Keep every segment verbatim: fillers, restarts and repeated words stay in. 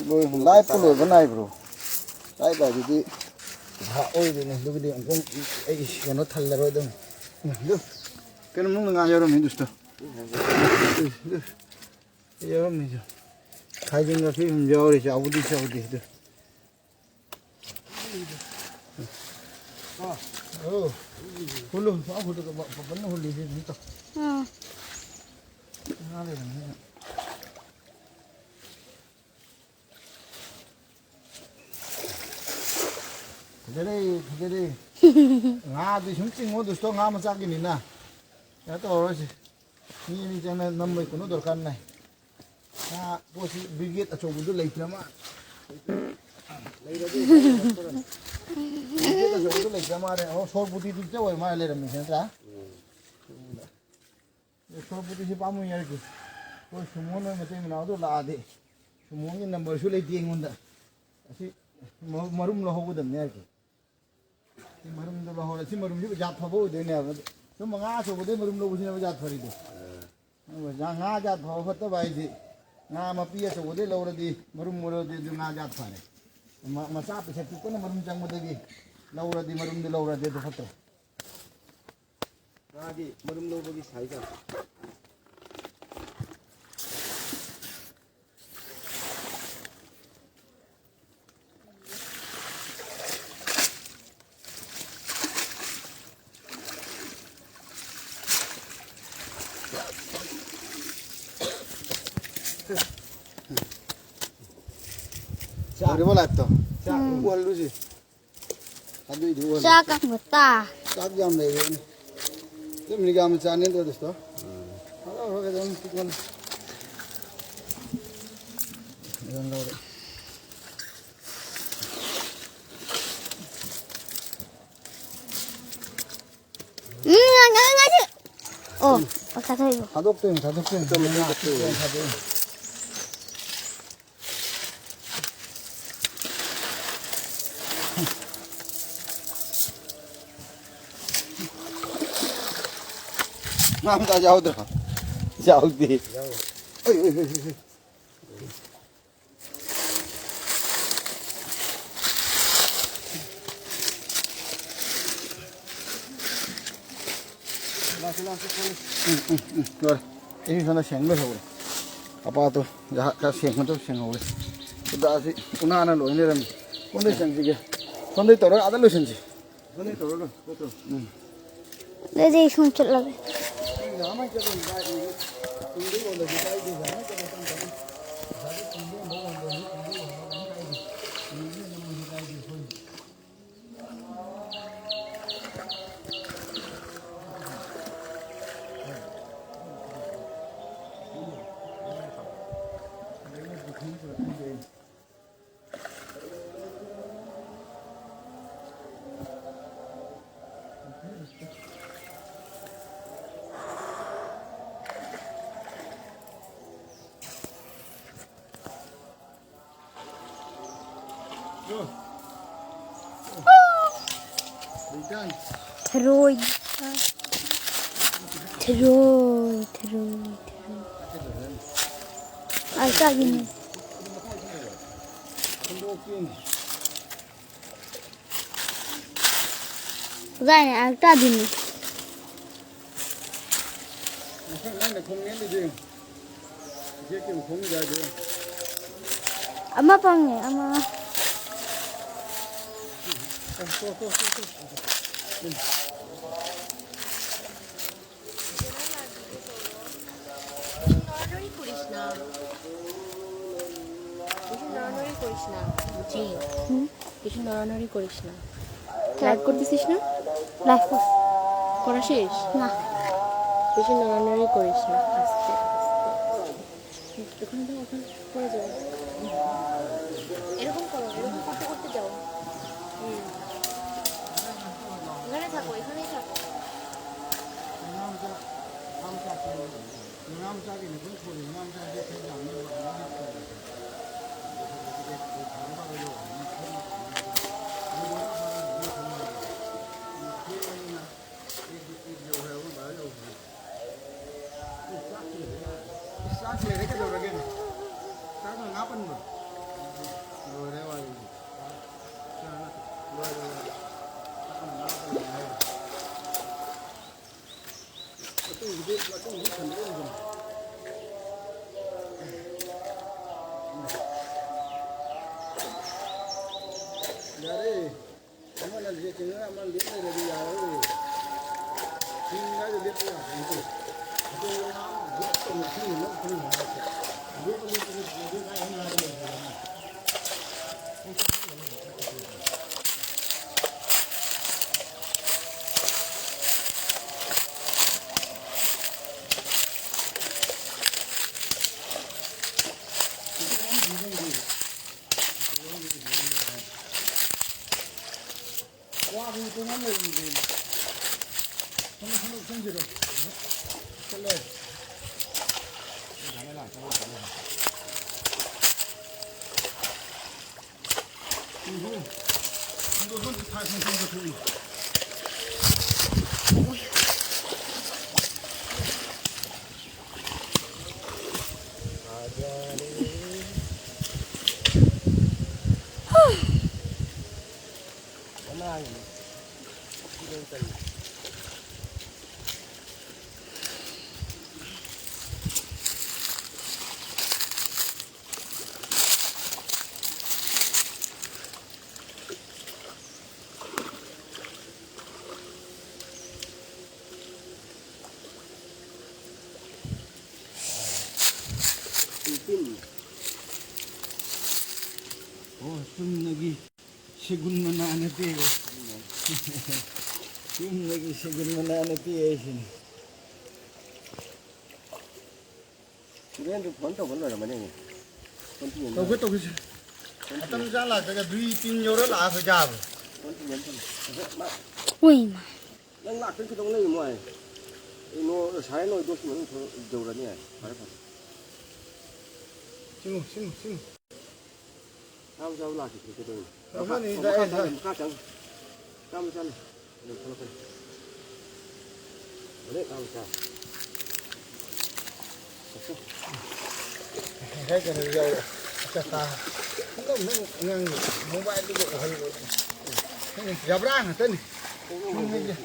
ꯂꯣꯏ-, ꯂꯥꯏꯞꯄꯨ ꯂꯣꯏꯕ ꯅꯥꯏꯕ꯭ꯔꯣ? ꯂꯥꯏꯞ ꯍꯥꯏꯗꯨꯗꯤ ꯉꯥꯏꯍꯥꯛ ꯑꯣꯏꯗꯣꯏꯅꯦ꯫ ꯑꯗꯨꯒꯤꯗꯤ ꯑꯃꯨꯛ ꯑꯩ ꯀꯩꯅꯣ ꯊꯜꯂꯔꯣꯏ ꯑꯗꯨꯝ꯫ ꯑꯗꯨ ꯀꯩꯅꯣ ꯃꯅꯨꯡꯗ ꯉꯥ ꯌꯥꯎꯔꯝꯃꯤ ꯗꯨꯁꯇꯣ꯫ ꯌꯥꯎꯔꯝꯃꯤꯁꯨ꯫ ꯈꯥꯏꯖꯤꯟ ꯃꯈꯩ ꯑꯗꯨꯝ ꯌꯥꯎꯔꯤ, ꯆꯥꯎꯕꯗꯤ ꯆꯥꯎꯗꯦ ꯑꯗꯨ꯫ ꯑꯣ꯫ ꯍꯨꯜꯂꯨ, ꯑꯥ ꯍꯨꯜꯂꯨ, ꯕ-, ꯕꯕꯟꯅ ꯍꯨꯜꯂꯤꯁꯦ ꯑꯗꯨꯝ ꯇꯧ꯫ ꯎꯝ꯫ ꯉꯥ ꯂꯩꯔꯝꯅꯤꯅ꯫ ꯐꯖꯔꯦ, ꯐꯖꯔꯦ꯫ ꯉꯥꯗꯤ ꯁꯨꯝ ꯆꯤꯡꯉꯣ, ꯗꯨꯁꯇꯣ, ꯉꯥ ꯃꯆꯥꯒꯤꯅꯤꯅ꯫ ꯀꯩꯅꯣ ꯇꯧꯔꯔꯣꯏꯁꯤ꯫ ꯃꯤ ꯑꯅꯤ ꯆꯪꯅ ꯅꯝꯕꯩ ꯀꯩꯅꯣ ꯗꯔꯀꯥꯔ ꯅꯥꯏ꯫ ꯉꯥ ꯄꯣꯠꯁꯤ ꯕ꯭ꯔꯤꯒꯦꯗ ꯑꯆꯧꯕꯗꯨ ꯂꯩꯇ꯭ꯔ ꯃꯥ-, ꯂꯩꯔꯗꯤ ꯕ꯭ꯔꯤꯒꯦꯗ ꯑꯆꯧꯕꯗꯨ ꯂꯩꯇ꯭ꯔ ꯃꯥꯜꯂꯦ꯫ ꯑꯣ, ꯁꯣꯔ ꯄꯨꯇꯤꯗꯨ ꯆꯦ ꯑꯣꯏ ꯃꯥꯜꯂꯦ ꯂꯩꯔꯝꯃꯤꯁꯦ ꯅꯠꯇ꯭ꯔꯥ? ꯎꯝ꯫ ꯁꯣꯔ ꯄꯨꯇꯤꯁꯤ ꯄꯥꯝꯃꯨꯏ ꯍꯥꯏꯔꯛꯀꯦ꯫ ꯑꯩꯈꯣꯏ ꯁꯨꯃꯣ ꯅꯣꯏ ꯃꯇꯩ ꯃꯅꯥꯎꯗꯣ ꯂꯥꯛꯑꯗꯤ ꯁꯨꯃꯣꯒꯤ ꯅꯝꯕꯔꯁꯨ ꯂꯩꯇꯦ ꯑꯩꯉꯣꯟꯗ꯫ ꯑꯁꯤ ꯃ-, ꯃꯔꯨꯝ ꯂꯧꯍꯧꯒꯗꯕꯅꯦ ꯍꯥꯏꯔꯛꯀꯦ꯫ ꯁꯤ ꯃꯔꯨꯝꯗꯣ ꯂꯧꯍꯧꯔꯦ꯫ ꯁꯤ ꯃꯔꯨꯝꯁꯤ ꯖꯥꯠ ꯐꯕ ꯑꯣꯏꯗꯣꯏꯅꯦꯕ꯫ ꯁꯨꯝ ꯉꯥ ꯑꯆꯧꯕꯗꯩ ꯃꯔꯨꯝ ꯂꯧꯕꯁꯤꯅꯦꯕ ꯖꯥꯠ ꯐꯔꯤꯗꯣ꯫ ꯑꯗꯨꯒ ꯉꯥ ꯖꯥꯠ ꯐꯕ ꯐꯠꯇꯕ ꯍꯥꯏꯁꯤ ꯉꯥ ꯃꯄꯤ ꯑꯆꯧꯕꯗꯩ ꯂꯧꯔꯗꯤ, ꯃꯔꯨꯝ ꯑꯣꯏꯔꯗꯤ ꯑꯗꯨ ꯉꯥ ꯖꯥꯠ ꯐꯔꯦ꯫ ꯃ-, ꯃꯆꯥ ꯄꯤꯁꯛ ꯄꯤꯛꯄꯅ ꯃꯔꯨꯝ ꯆꯪꯕꯗꯒꯤ ꯂꯧꯔꯗꯤ, ꯃꯔꯨꯝꯗꯨ ꯂꯧꯔꯗꯤ ꯑꯗꯨ ꯐꯠꯇ꯭ꯔꯣ? ꯉꯥꯒꯤ ꯃꯔꯨꯝ ꯂꯧꯕꯒꯤ ꯁꯥꯏꯖ ꯌꯥꯝ ꯆꯥꯛ꯫ ꯂꯣꯏꯔꯕꯣ ꯂꯥꯏꯞꯇꯣ? ꯆꯥꯛ꯫ ꯎꯝ꯫ ꯎꯍꯜꯂꯨꯁꯤ꯫ ꯑꯗꯨꯏꯗꯤ ꯎꯍꯜꯂꯨ꯫ ꯆꯥꯛ ꯀꯥꯡꯕ ꯇꯥ꯫ ꯆꯥꯛ ꯌꯥꯝ ꯂꯩꯔꯦꯅꯦ꯫ ꯑꯗꯨꯝ ꯃꯤꯅꯤꯠ ꯌꯥꯝꯅ ꯆꯥꯅꯤ ꯅꯠꯇ꯭ꯔꯣ, ꯗꯣꯁꯇꯣ? ꯎꯝ꯫ ꯍꯔꯥꯎ ꯍꯔꯥꯎ ꯑꯗꯨꯝ ꯆꯤꯛꯄꯅꯤ꯫ ꯑꯗꯨꯝ ꯂꯧꯔꯦ꯫ ꯎꯝ, ꯉꯥ-, ꯉꯥ-, ꯉꯥ-, ꯑꯣ, ꯑꯣ, ꯊꯥꯗꯣꯛꯏꯕ꯫ ꯊꯥꯗꯣꯛꯇꯣꯏꯅꯤ, ꯊꯥꯗꯣꯛꯇꯣꯏꯅꯤ꯫ ꯊꯥꯗꯣꯛꯇꯣꯏꯅꯤ꯫ ꯉꯥ ꯃꯆꯥ ꯌꯥꯎꯗ꯭ꯔꯣ? ꯌꯥꯎꯗꯦ꯫ ꯌꯥꯎꯋꯦ꯫ ꯑꯩ, ꯑꯩ, ꯑꯩ, ꯑꯩ, ꯑꯩ꯫ ꯎꯝ, ꯎꯝ, ꯎꯝ, ꯂꯣꯏꯔꯦ꯫ ꯑꯩ ꯁꯣꯝꯗ ꯁꯦꯡꯕ ꯂꯣꯏꯍꯧꯔꯦ꯫ ꯑꯄꯥꯗꯣ ꯖꯍꯥ-, ꯈꯔ ꯁꯦꯡꯕꯗꯣ ꯁꯦꯡꯍꯧꯔꯦ꯫ ꯈꯨꯗꯥꯁꯤ ꯎꯅꯥꯅ ꯂꯣꯏꯅ ꯂꯩꯔꯝꯃꯤ꯫ ꯁꯣꯝꯗ ꯆꯪꯁꯤꯒꯦ꯫ ꯁꯣꯝꯗꯩ ꯇꯧꯔꯒ ꯑꯥꯗ ꯂꯣꯏꯁꯤꯟꯁꯤ꯫ ꯁꯣꯝꯗꯩ ꯇꯧꯔꯒ ꯅꯠꯇ꯭ꯔꯣ? ꯎꯝ꯫ ꯑꯗꯨꯗꯤ ꯑꯩ ꯁꯨꯝ ꯆꯠꯂꯒꯦ꯫ ꯅꯪ ꯅꯍꯥꯟꯃꯨꯛ ꯆꯠꯄ ꯀꯥꯏꯗꯅꯣ? ꯇꯨꯡꯗ ꯌꯣꯜꯂꯁꯨ ꯀꯥꯏꯗꯦ, ꯅꯍꯥꯟꯃꯨꯛ ꯆꯠꯄ ꯃꯇꯝꯗ꯫ ꯄꯩꯁꯥꯗꯣ ꯇꯨꯡꯗ ꯑꯃꯨꯛ ꯌꯣꯟꯕ, ꯇꯨꯡꯗ ꯌꯣꯟꯕ ꯀꯩꯝ ꯀꯥꯏꯗꯦ꯫ ꯇꯨꯡꯗ ꯌꯣꯟꯕ ꯀꯥꯏꯗꯦ ꯑꯩꯈꯣꯏ꯫ ꯊꯔꯣꯏ꯫ ꯊꯔꯣꯏ, ꯊꯔꯣꯏ, ꯊꯔꯣꯏ꯫ ꯑꯥ, ꯆꯥꯒꯤꯅꯦ꯫ ꯀꯗꯥꯏꯅꯦ? ꯑꯥ, ꯆꯥꯗꯣꯏꯅꯦ꯫ ꯃꯊꯪ ꯅꯪꯅ ꯈꯣꯡ ꯅꯦꯠꯂꯤꯁꯦ ꯌꯦꯡꯉꯨ꯫ ꯎꯆꯦꯛꯀꯤ ꯃꯈꯣꯡ ꯌꯥꯏꯗꯣ ꯌꯦꯡꯉꯨ꯫ ꯑꯃ ꯐꯪꯉꯦ, ꯑꯃ꯫ ꯇꯣ, ꯇꯣ, ꯇꯣ, ꯇꯣ, ꯇꯣ꯫ নড়ানড়ি করিস না। বেশি নড়ানড়ি করিস না। জি। হুম? বেশি নড়ানড়ি করিস না। কেন? লাইভ করতেছিস না? লাইভ করছি। করা শেষ? না। বেশি নড়ানড়ি করিস না। আস্তে, আস্তে, আস্তে। ওখানে দাও, ওখানে পড়ে যাবে। এরকম করো, এরকম করতে করতে যাও। হুম। এখানে থাকো, এখানেই থাকো। ꯆꯥꯛ ꯂꯩꯔꯦ, ꯀꯩꯗꯧꯔꯒꯦ? ꯂꯣꯏꯔꯦ ꯋꯥꯔꯤꯗꯤ꯫ ꯂꯣꯏꯔꯦ, ꯂꯣꯏꯔꯦ꯫ ꯑꯇꯩꯒꯤꯗꯤ, ꯑꯇꯩꯒꯤꯗꯤ ꯁꯟꯗꯣꯛꯑꯣꯏꯗꯅ꯫ ꯌꯥꯔꯦ꯫ ꯑꯃꯅ ꯂꯦꯞꯇ꯭ꯔꯤꯉꯩꯗ ꯑꯃꯅ ꯂꯦꯞ ꯂꯩꯔꯗꯤ ꯌꯥꯔꯔꯣꯏ꯫ ꯍꯤꯡꯉꯤꯉꯩꯗ ꯂꯦꯞꯄ ꯌꯥꯕ ꯅꯠꯇꯦ꯫ ꯑꯩꯈꯣꯏ ꯉꯥ ꯂꯦꯞꯇꯅ ꯍꯤꯡꯅ ꯂꯣꯏ ꯈꯪꯉꯤ ꯍꯥꯏꯔꯁꯦ꯫ ꯂꯦꯞꯄ ꯂꯦꯞꯄ ꯂꯦꯞꯄ ꯂꯦꯞꯄ ꯂꯦꯞꯄ ꯉꯥꯏ ꯉꯥꯏ ꯂꯩꯔꯗꯤ ꯋꯥꯕꯒꯤ ꯇꯣꯉꯥꯟ ꯂꯩꯔꯝꯗꯦ꯫ ꯁꯣꯝꯗ ꯁꯣꯝꯗ ꯆꯪꯁꯤꯔꯣ? ꯆꯠꯂꯣ꯫ ꯎꯝ꯫ ꯁꯣꯝꯗ ꯁꯣꯝꯗ ꯊꯥꯏ ꯁꯣꯝꯗ ꯁꯣꯝꯗ ꯊꯣꯛꯏ꯫ ꯑꯣ, ꯆꯨꯝꯅꯒꯤ ꯁꯦꯒꯨꯟ ꯃꯅꯥ ꯅꯠꯇꯦ꯫ ꯆꯨꯝꯅꯒꯤ ꯁꯦꯒꯨꯟ ꯃꯅꯥ ꯅꯠꯇꯦ ꯍꯥꯏꯁꯤꯅꯤ꯫ ꯁꯨꯔꯦꯟꯗꯨ ꯐꯣꯟ ꯇꯧꯕ ꯂꯣꯏꯔꯝꯃꯅꯤ꯫ ꯐꯣꯟ ꯇꯧꯒꯦ, ꯇꯧꯒꯦꯁꯦ꯫ ꯃꯇꯝ ꯆꯥ ꯂꯥꯛꯇ꯭ꯔꯒ ꯗꯨꯏ ꯇꯤꯟ ꯌꯧꯔ ꯂꯥꯛꯑ ꯑꯩꯈꯣꯏ ꯆꯥꯕ꯫ ꯐꯣꯟ ꯇꯧꯒꯦ꯫ ꯃꯥ ꯎꯏ ꯃꯥ꯫ ꯅꯪ ꯂꯥꯛꯇꯅ ꯀꯩꯗꯧ ꯂꯩꯔꯤꯃꯣ ꯑꯩ? ꯑꯩ ꯅꯣ-, ꯁꯥꯏ ꯅꯣꯏ ꯗꯣꯁꯀꯤ ꯃꯅꯨꯡ ꯊꯣꯛ-, ꯌꯧꯔꯅꯤ ꯍꯥꯏ꯫ ꯐꯔꯦ, ꯐꯔꯦ꯫ ꯁꯤꯃꯨ, ꯁꯤꯃꯨ, ꯁꯤꯃꯨ꯫ ꯆꯥꯕ, ꯆꯥꯕ ꯂꯥꯛꯈꯤꯗ꯭ꯔꯦ ꯀꯩꯗꯧꯔꯤꯅꯣ? ꯃꯈꯥ, ꯑꯃꯅꯤ ꯃꯈꯥ ꯗꯥꯏ ꯆꯪ, ꯗꯥꯏ꯫ ꯃꯈꯥ ꯆꯪ꯫ ꯆꯥꯕ ꯆꯥꯅꯤ꯫ ꯑꯗꯨ ꯊꯣꯛꯂꯛꯀꯅꯤ꯫ ꯍꯣꯔꯦꯟ ꯆꯥꯕ ꯆꯥ꯫ ꯉꯁꯥꯏ ꯀꯩꯅꯣ ꯌꯥꯎꯔꯦ꯫ ꯆꯇꯥ꯫ ꯅꯪ, ꯅꯪ ꯑꯉꯥꯡ ꯃꯣꯕꯥꯏꯜꯗꯨꯒ ꯎꯍꯜꯂꯣ꯫ ꯅꯪ ꯌꯥꯕ꯭ꯔꯥ ꯉꯥꯛꯇꯅꯤ꯫ ꯅꯪ ꯍꯥꯏꯁꯦ꯫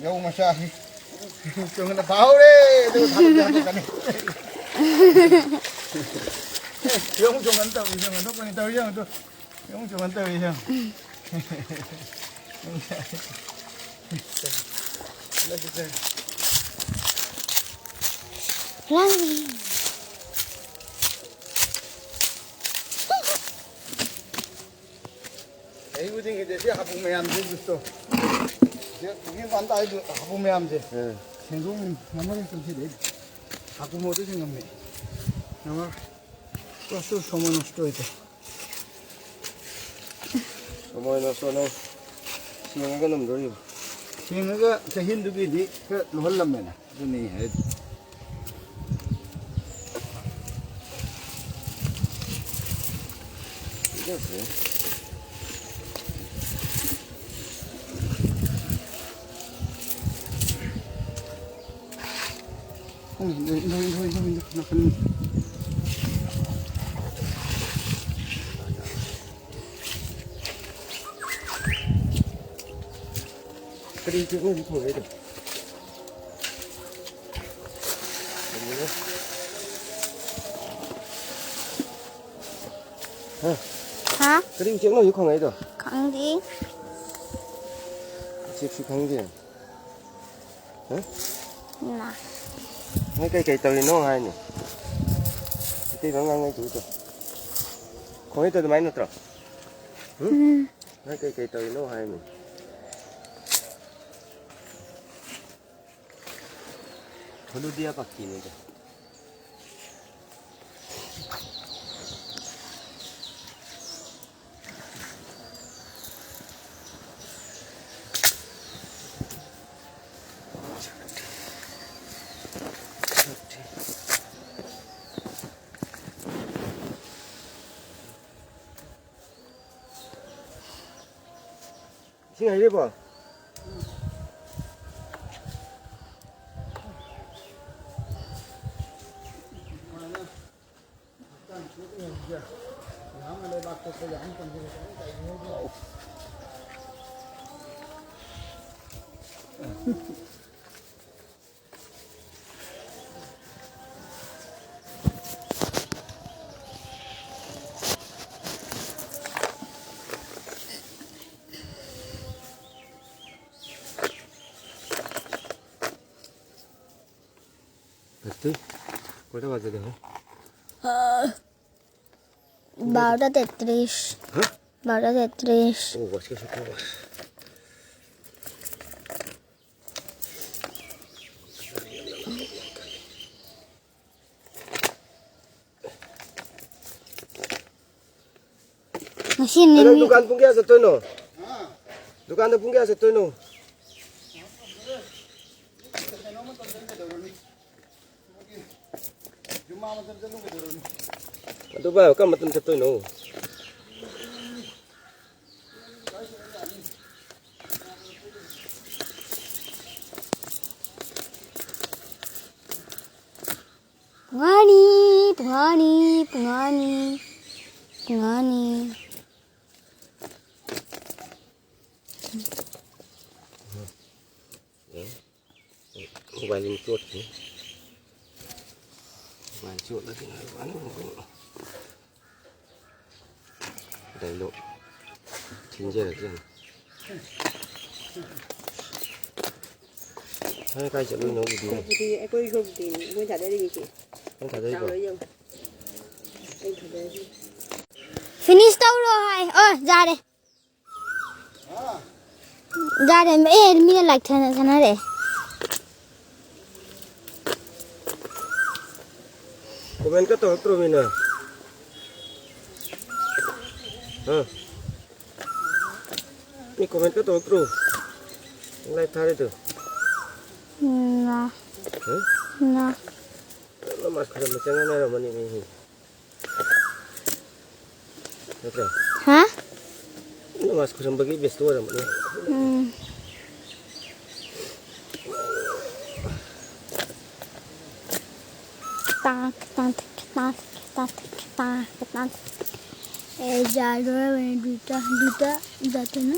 ꯌꯧ ꯃꯆꯥꯁꯤ꯫ ꯆꯣꯡꯍꯟꯅ ꯐꯥꯍꯧꯔꯦ꯫ ꯑꯗꯨꯒ ꯊꯥꯗꯣꯛꯀꯦ ꯍꯥꯏꯔꯛꯀꯅꯤ꯫ ꯌꯣꯡ ꯆꯣꯡꯍꯟ ꯇꯧꯔꯤ, ꯌꯣꯡ ꯍꯟꯗꯣꯛꯄꯅꯤ ꯇꯧꯔꯤ, ꯌꯣꯡ ꯑꯗꯨ꯫ ꯌꯣꯡ ꯆꯣꯡꯍꯟ ꯇꯧꯔꯤ, ꯌꯣꯡ꯫ ꯆꯍꯤ ꯈꯨꯗꯤꯡꯒꯤꯗꯤ ꯁꯤ ꯍꯥꯄꯨ ꯃꯌꯥꯝꯁꯦ ꯖꯨꯁꯇꯣ꯫ ꯁꯤ ꯄꯨꯈ꯭ꯔꯤ ꯃꯄꯥꯟ ꯇꯥꯏꯗꯨ ꯍꯥꯄꯨ ꯃꯌꯥꯝꯁꯦ꯫ ꯎꯝ꯫ ꯁꯦꯡꯗꯣꯛ ꯉꯝꯃꯔꯣꯏ ꯀꯨꯝꯁꯤꯗꯤ ꯑꯩ꯫ ꯍꯥꯄꯨ ꯃꯣꯠꯇ ꯁꯦꯡꯉꯝꯃꯦ꯫ ꯉꯝꯃꯔꯣꯏ꯫ ꯄꯣꯠꯁꯨ ꯁꯣꯝ ꯅꯁꯇꯣ ꯑꯣꯏꯗꯦ꯫ ꯁꯣꯝ ꯅꯁꯇꯣ ꯅꯪ ꯁꯦꯡꯉꯒ ꯅꯝꯗꯣꯔꯤꯕ? ꯁꯦꯡꯉꯒ ꯆꯍꯤꯟꯗꯨꯒꯤꯗꯤ ꯈꯔ ꯂꯨꯍꯜꯂꯝꯃꯦꯅ꯫ ꯑꯗꯨꯅꯤ ꯍꯥꯏ꯫ ꯀꯔꯤ ꯆꯦꯡꯅꯣ ꯍꯧꯖꯤꯛ ꯊꯣꯡꯉꯛꯏꯗꯣ? ꯍꯥ? ꯍꯥ? ꯀꯔꯤ ꯎꯆꯦꯛꯅꯣ ꯍꯧꯖꯤꯛ ꯈꯣꯡꯉꯛꯏꯗꯣ? ꯈꯪꯗꯦ꯫ ꯎꯆꯦꯛꯁꯨ ꯈꯪꯗꯦ? ꯍꯥ? ꯏꯃꯥ꯫ ꯅꯣꯏ ꯀꯩꯀꯩ ꯇꯧꯔꯤꯅꯣ ꯍꯥꯏꯅꯤ? ꯃꯩꯇꯩꯂꯣꯟ ꯉꯥꯡꯅꯩꯗꯨꯕꯨ꯫ ꯈꯣꯡꯉꯛꯏꯗꯣ ꯑꯗꯨꯃꯥꯏꯅ ꯅꯠꯇ꯭ꯔꯣ? ꯎꯝ? ꯎꯝ꯫ ꯅꯣꯏ ꯀꯩꯀꯩ ꯇꯧꯔꯤꯅꯣ ꯍꯥꯏꯅꯤ? ꯍꯣꯂꯨꯗꯤꯌꯥ ꯄꯥꯛꯀꯤꯅꯤꯗ꯫ ꯏꯁꯤꯡ ꯍꯩꯔꯤꯕꯣ? Ati, কয়টা বাজে দেখো? বারোটা তেত্রিশ। হ্যাঁ? বারোটা তেত্রিশ। ও, আজকে শুক্রবার। Machine ꯅꯪ ꯅꯤꯅꯤ꯫ ꯗꯨꯀꯥꯟ ꯄꯨꯡ ꯀꯌꯥ ꯆꯠꯇꯣꯏꯅꯣ? ꯗꯨꯀꯥꯟꯗ ꯄꯨꯡ ꯀꯌꯥ ꯆꯠꯇꯣꯏꯅꯣ? ꯑꯗꯨ ꯚꯥꯏ, ꯀꯔꯝꯕ ꯃꯇꯝ ꯆꯠꯇꯣꯏꯅꯣ? ꯄꯨꯡ ꯑꯅꯤ, ꯄꯨꯡ ꯑꯅꯤ, ꯄꯨꯡ ꯑꯅꯤ, ꯄꯨꯡ ꯑꯅꯤ꯫ ꯃꯣꯕꯥꯏꯜ ꯑꯃ ꯆꯣꯠꯈꯤꯅꯤ꯫ ꯃꯣꯕꯥꯏꯜ ꯆꯣꯠꯂꯗꯤ ꯉꯥꯏꯕ ꯋꯥꯅꯤ꯫ ꯗꯥꯏꯂꯣꯛ ꯊꯤꯟꯖꯔꯛꯀꯦ꯫ ꯍꯣꯏ, ꯀꯥꯏ ꯆꯠꯂꯨꯏꯅꯣ ꯑꯗꯨꯗꯤ? ꯁꯣꯔꯕꯨꯗꯤ, ꯑꯩꯈꯣꯏ ꯁꯣꯔꯕꯨꯗꯤꯅꯤ ꯃꯣꯏ ꯊꯥꯗꯔꯤꯁꯦ꯫ ꯅꯪ ꯊꯥꯗꯔꯤꯕꯣ? ꯆꯥꯎꯔ ꯌꯦꯡꯉꯨ꯫ ꯑꯩ ꯊꯥꯗꯔꯤ꯫ Finish ꯇꯧꯔꯣ ꯍꯥꯏ꯫ ꯑꯣ, ꯌꯥꯔꯦ꯫ ꯌꯥꯔꯦ꯫ ꯑꯦ, ꯃꯤꯅ like ꯊꯥꯅ-, ꯊꯥꯅꯔꯛꯑꯦ꯫ Comment ꯀ ꯇꯧꯔꯛꯇ꯭ꯔꯣ ꯃꯤꯅ? ꯍꯥ? ꯃꯤ comment ꯀ ꯇꯧꯔꯛꯇ꯭ꯔꯣ? Like ꯊꯥꯔꯤꯗꯣ? ꯎꯝ, ꯅꯥ꯫ ꯍꯥ? ꯅꯥ꯫ ꯅꯃꯥꯖ ꯈꯨꯔꯨꯝꯕ ꯆꯪꯅꯔꯝꯃꯅꯤ ꯃꯤ꯫ ꯅꯠꯇ꯭ꯔꯣ? ꯍꯥ? ꯅꯃꯥꯖ ꯈꯨꯔꯨꯝꯕꯒꯤ ꯕꯦꯁꯇ ꯑꯣꯏꯔꯝꯃꯅꯤ꯫ ꯎꯝ꯫ ꯈꯤꯇꯪ ꯈꯤꯇꯪ ꯈꯤꯇꯪ ꯈꯤꯇꯪ ꯈꯤꯇꯪ ꯈꯤꯇꯪ ꯑꯦ ꯌꯥꯔꯣꯏ ꯗꯨꯇ ꯗꯨꯇ ꯗꯨꯇꯅ